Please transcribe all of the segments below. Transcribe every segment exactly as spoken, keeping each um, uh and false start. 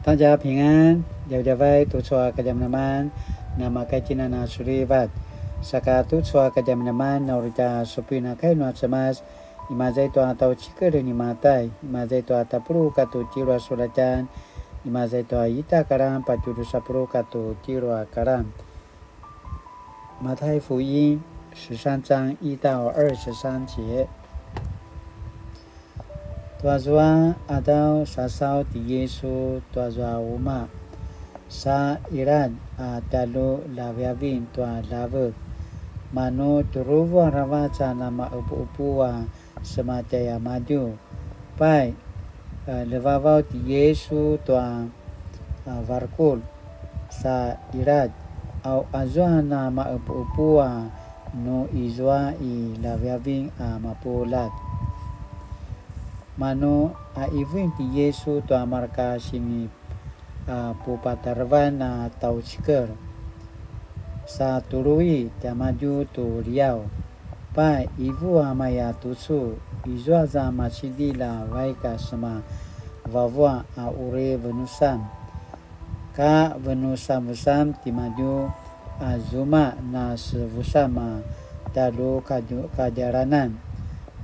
大家平安, djavadjavay tucu a kadjamadjaman, namakaikinan a sulivat. Saka tucu a kadjamadjaman, na uri tja supuin a kai nua Cemas, imaza i tua tjaucikel ni Matai, imaza i tua tapuluq katua tjelu a sulatjan, imaza i tua ita a kalan patje drusa puluq katua tjelu a kalan. 马太福音十三章一到二十三节。 Tuazua a qadaw sasaw ti Yisu tuazua umaq, sa qiladj a tjalju ljaviaving tua ljavek. Manu tjuruvu aravac a namaqepuqepu a sema tjaiamadju. Pai, a, ljevavaw ti Yisu tua, a, varukur, sa qiladj, au azua namaqepuqepu a nu izua i ljaviaving a mapuljat. Manu a qivuin ti Yisu tua marka sini a pupatarevan a tjaucikel. Sa tului tiamadju tu liaw. Pai, qivu a maya tucu, izua za macidilj a vaik a sema vavua a uri venusam. Ka venusavusam timadju a zuma na sevusam a tjalju kadju-, kadjalanan.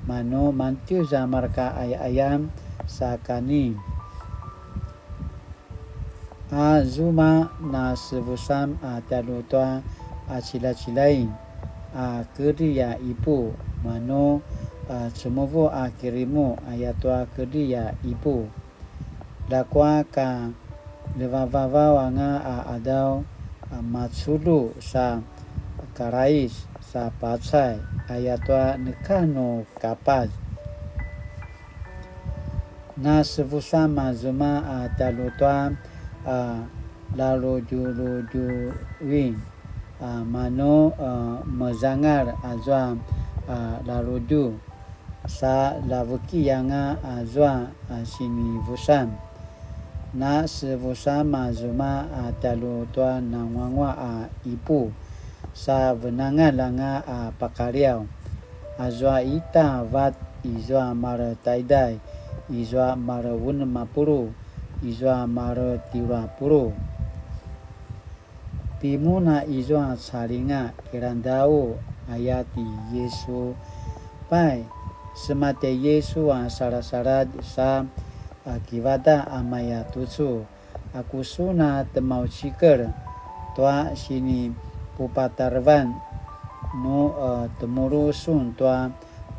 Manu mantjez a marka qayaqayam sa kani. A zuma na sevusam a tjalju tua a ciljaciljay a kedri a ipu, manu a cemuvu a kirimu ayatua kedri a ipu. Ljakua ka ljevavavaw anga a qadaw a maculju sa kalais sa pacay ayatua neka nu kapaz. Na sevusam a zuma a tjalju tua a laludjuludjuin, a manu, a, mezangal azua, a, laludju, sa ljavuki anga azua, a, sinivusam. Na sevusam a zuma a tjalju tua nanguanguaq a ipu, sa venangalj anga a pakaliaw. Azua ita vat, izua mare taiday, izua mare unem a puluq, izua mare tjelu a puluq. Timun a izua calinga kilangdau, aya ti Yisu. Pai, sema tjai Yisu a salasaladj sa, a, kivadaq a maya tucu. Aku sun a temaucikel tua sinipupatarevan nu, e, temulu sun tua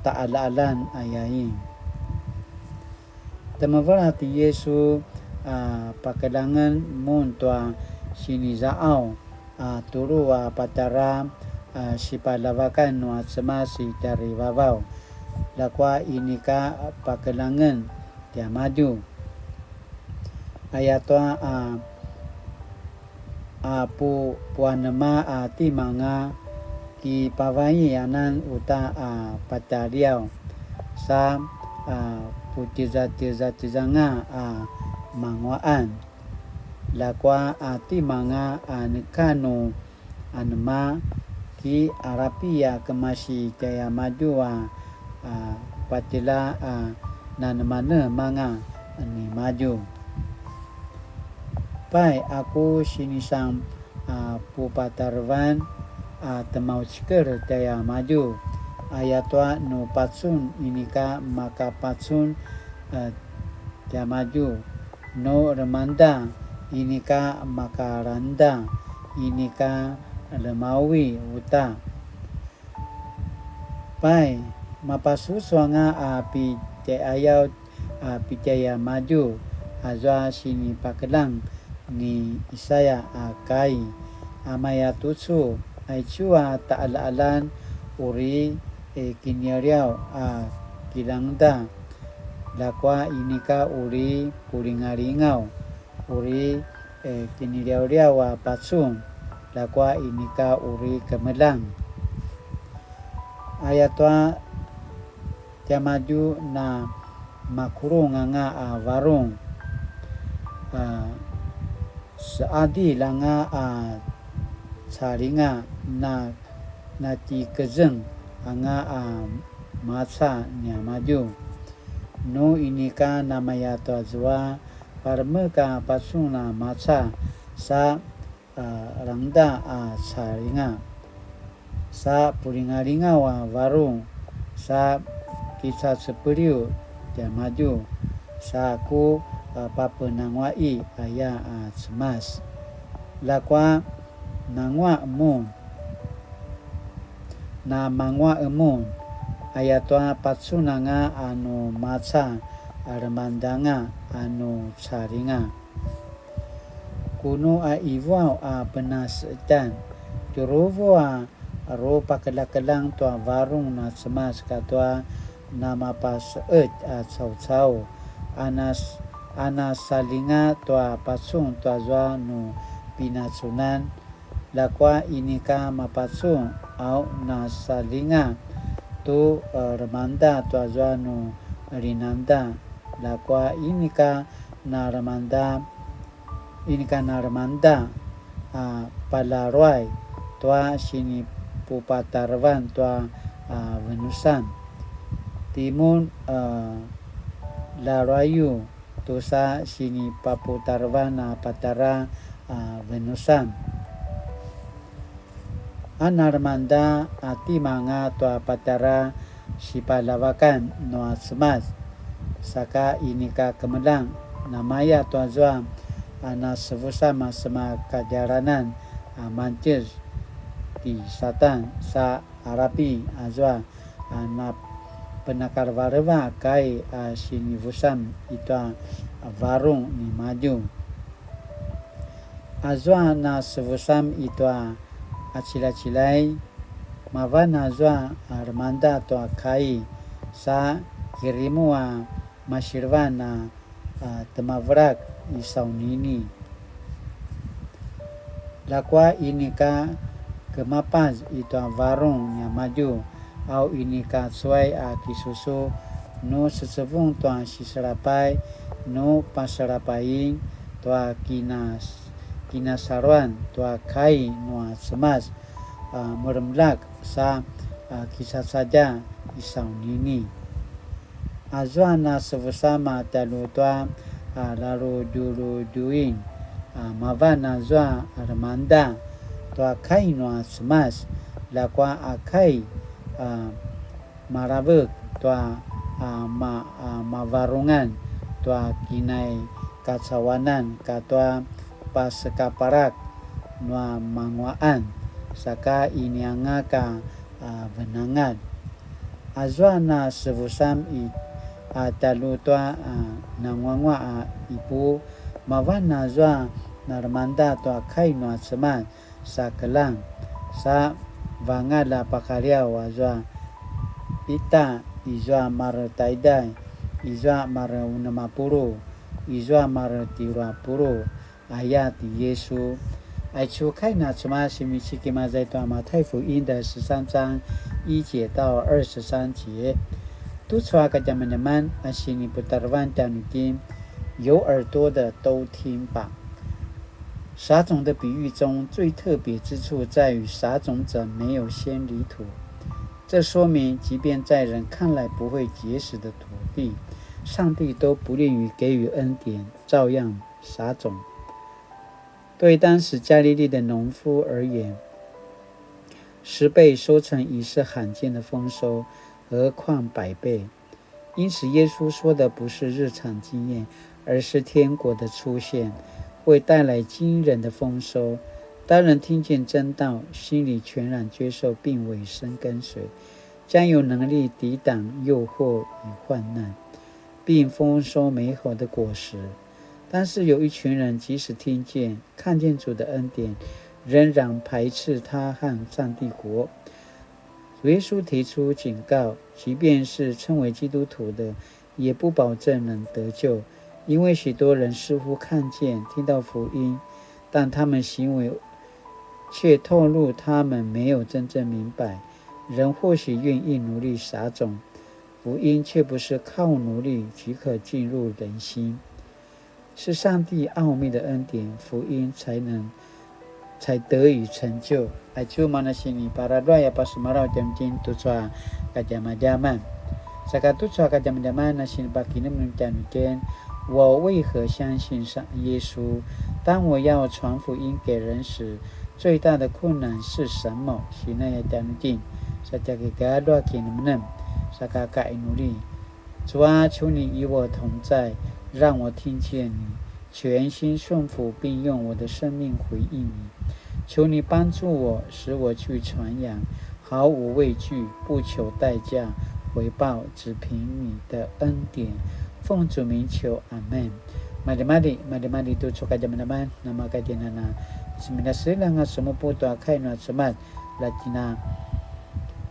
taqaljaqaljan, ayain. Temevela ti Yisu a pakeljangen mun tua sinizaqaw a tulu a patjara a sipaljavakan nua Cemas i tjarivavaw. Ljakua inika pakeljangen tiamadju. Ayatua a, a pu-, puanema a timanga kipavai anan uta a patjaliaw sa, a, putjezatjezatjezanga a manguaqan. Ljakua a timanga a neka nu anema ki alapi a kemasi tjaiamadju a, a, patjela a nanemanemanga nimadju. Pai, aku sinisang a pupatarevan a temaucikel tjaiamadju, ayatua nu pacun inika makapacun, a, tiamadju, nu lemangda inika makalangda, inika lemawi uta. Pai, mapasusu anga a pitjaiqayaw a pitjaiamadju, azua sinipakeljang ni Isaya a kai, a maya tucu, aicu a taqaljaqaljan uri, e, kiniliaw a kilangda, ljakua inika uri pulingalingaw, uri, e, kiniliawliaw a pacun, ljakua inika uri kemeljang. Ayatua tiamadju na makulung anga a varung, a, seadilj anga a calinga, na, na tikezeng anga a maca niamadju. Nu inika namaya tua zua palemek a pacun a maca sa, a, langda a calinga, sa pulingalingaw a varung, sa kicacepeliw tiamadju, sa ku, a, papenangua'i aya a Cemas. Ljakua nanguaq mun, namanguaq mun, ayatua pacun anga a nu maca, a lemangda anga a nu calinga. Kunu a ivuaw a penaseqetjan, tjuruvu a rupakeljakeljang tua varung na Cemas katua namapaseqetj a caucau, a nas-, a nasalinga tua pacun tuazua nu pinacunan, ljakua inika mapacun, au nasalinga tu, e, lemangda tuazua nu linangda, ljakua inika na lemangda, inika na lemangda, a, palaruay tua sinipupatarevan tua, a, venusam. Timun, a, laruayu tusa sinipaputarevan a patjara, a, venusam. A na lemangda a timanga tua patjara sipaljavakan nua Cemas, saka inika kemeljang, namaya tuazua a nasevusam a sema kadjalanan a mangtjez ti Satan sa alapi azua a napenakalevaleva a kai a sinivusam itua varung nimadju. Azua nasevusam itua a cilacilay, mavan azua a lemangda tua kai sa kirimu a masilevan a, a, temavelak i saunini. Ljakua inika kemapaz itua varung niamadju, au inika cuay a kisusu nu secevung tua siselapay, nu paselapayin tua kinas-, kinasaluan tua kai nua Cemas, a, melemlak sa, a, kisacadja i saunini. Azua nasevusam a tjalju tua, a, laludjuludjuin, a, mavan azua a lemangda tua kai nua Cemas, ljakua a kai, a, malavek tua, a, ma-, a, mavarungan tua kinaikacauanan katua pasekapalak nua manguaqan, saka inianga ka, a, venangalj. Azua nasevusam i, a, tjalju tua, a, nanguanguaq a ipu, mavan azua na lemangda tua kai nua Cemas, sa keljang, sa vangalj a pakaliaw azua ita, izua maretaiday, izua mareunem a puluq, izua maretjelu a puluq, aya ti Yisu. Aicu kai na Cemas a sinivecik imaza i tua 馬太福音的十三章一節到二十三節. Tucu a kadjamadjaman a siniputarevan tjanuitjen, 有耳朵的都聽吧。撒種的比喻中最特別之處在於撒種者沒有先犁土，這說明即便在人看來不會結實的土地，上帝都不吝於給予恩典，照樣撒種。對當時加利利的農夫而言，十倍收成已是罕見的豐收，何況百倍？因此，耶稣说的不是日常经验，而是天国的出现，会带来惊人的丰收。当人听见真道，心里全然接受并委身跟随，将有能力抵挡诱惑与患难，并丰收美好的果实。但是有一群人，即使听见、看见主的恩典，仍然排斥他和上帝国。主耶稣提出警告，即便是称为基督徒的，也不保证能得救，因为许多人似乎看见、听到福音，但他们行为却透露他们没有真正明白。人或许愿意努力撒种，福音却不是靠努力即可进入人心。 是上帝奧秘的恩典，福音才能，才得以成就。Aicu mana siniparadua ya pasemalaw tjanuitjen tucu a kadjamadjaman. Saka tucu a kadjamadjaman na sinipakinemnem tjanuitjen, 我为何相信上耶稣？当我要传福音给人时，最大的困难是什么？Sinaya tjanuitjen, sa tja kigalju a kinemenem, sa ka kainuli. 主啊，求你与我同在，让我听见你，全心顺服，并用我的生命回应你。求你帮助我，使我去传扬，毫无畏惧，不求代价、回报，只凭你的恩典。奉主名求，阿门。Maljimalji, maljimalji tucu a kadjamadjaman, namaka tjinana. Seminaselang a semupu tua kai nua Cemas, la tjina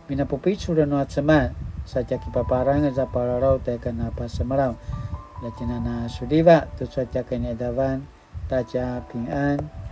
minapupicul nua Cemas, sa tja kipaparangez a pararaw tja kana pasemalaw. La tjinana suliva, tucu a tja kani adavan, ta tja pingan.